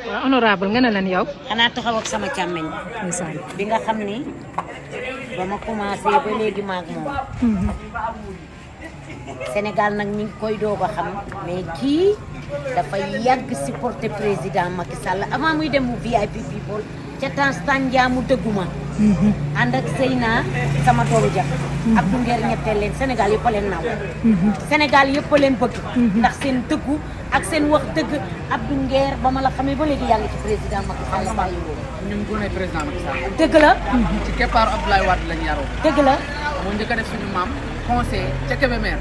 waaw honorable nga ne lan yow. xanaa taxaw ak sama càmmeñ ndeysaan. bi nga xam ni ba ma commencé ba léegi maag moom Sénégal nag ñi ngi koy doog a xam mais kii dafay yàgg supporter président Macky Sall avant muy dem mu VIP people ca temps tànjaa mu dëgguma ànd ak Seyna sama toolu jax Abdou Nguer ñetteel leen Sénégal yëpp a leen naw Sénégal yëpp a leen bëgg ndax seen dëggu ak seen wax dëgg Abdou Nguer ba ma la xamee ba léegi yaa ngi ci président Macky Sall bàyyi woo ñun gone président Macky Sall. dëgg la ci keppaaru Abdoulaye Wade lañ yaroo. dëgg la moo njëkk a def suñu maam conseil ca Kébémer.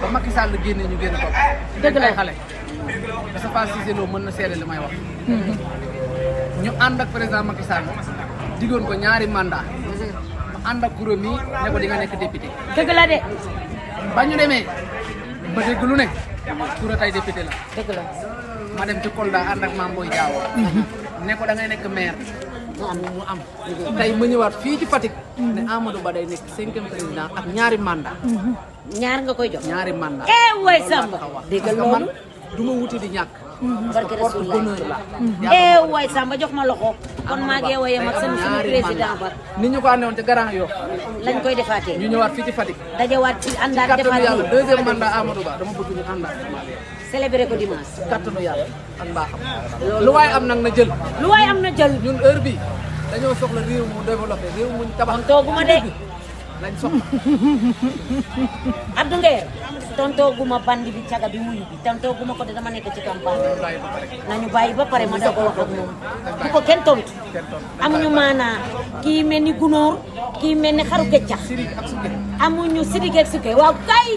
ba Macky Sall génne ñu génn toog. Dëgg la ay xale. Moustapha Cissé Lo mën na seede li may wax. ñu ànd ak président Macky Sall digoon ko ñaari mandat mu ànd ak kuréel mi ne ko di nga nekk député. dëgg la de ba ñu demee ba dégg lu ne Touré tey député la. dëgg la ma dem ci Kolda ànd ak Mame Boye Diao. ne ko da ngay nekk maire. mu am tey ma ñëwaat fii ci Fatick. ne Amadou Ba day nekk 5e président ak ñaari mandat. ñaar nga koy jox ñaari mandat. way Samba dégg parce que loolu man du ma wuti di ñàkk. barke porte Rasulullah bonheur la. way Samba jox ma loxo kon maa ngi woyee mag sama suñu président ba ni ñu ko àndewoon ci Grand Yoff lañ koy defaatee ñu ñëwaat fii ci Fatick. dajawaat ci àndaat kattanu defaat yàlla nii 2e mandat Amadou Ba dama bëgg ñu àndaat. célébré ko dimanche kattanu yàlla ak mbaaxam. lu waaye am nag na jël. lu waay am na jël ñun heure bi dañoo soxla réew mu développé réew muñ tabax. kon tooguma de lañ soxla. Abdou Nguer tontooguma bandi bi caga bi wuyu bi tontooguma ko de dama nekk ci campagne nañu bàyyi ba pare ma doog a wax ak moom bu ko kenn tontu amuñu maanaa kii mel ni gunóor kii mel ni xaru keccax Siri ak Sukke. amuñu sidigeeg sukke waaw kay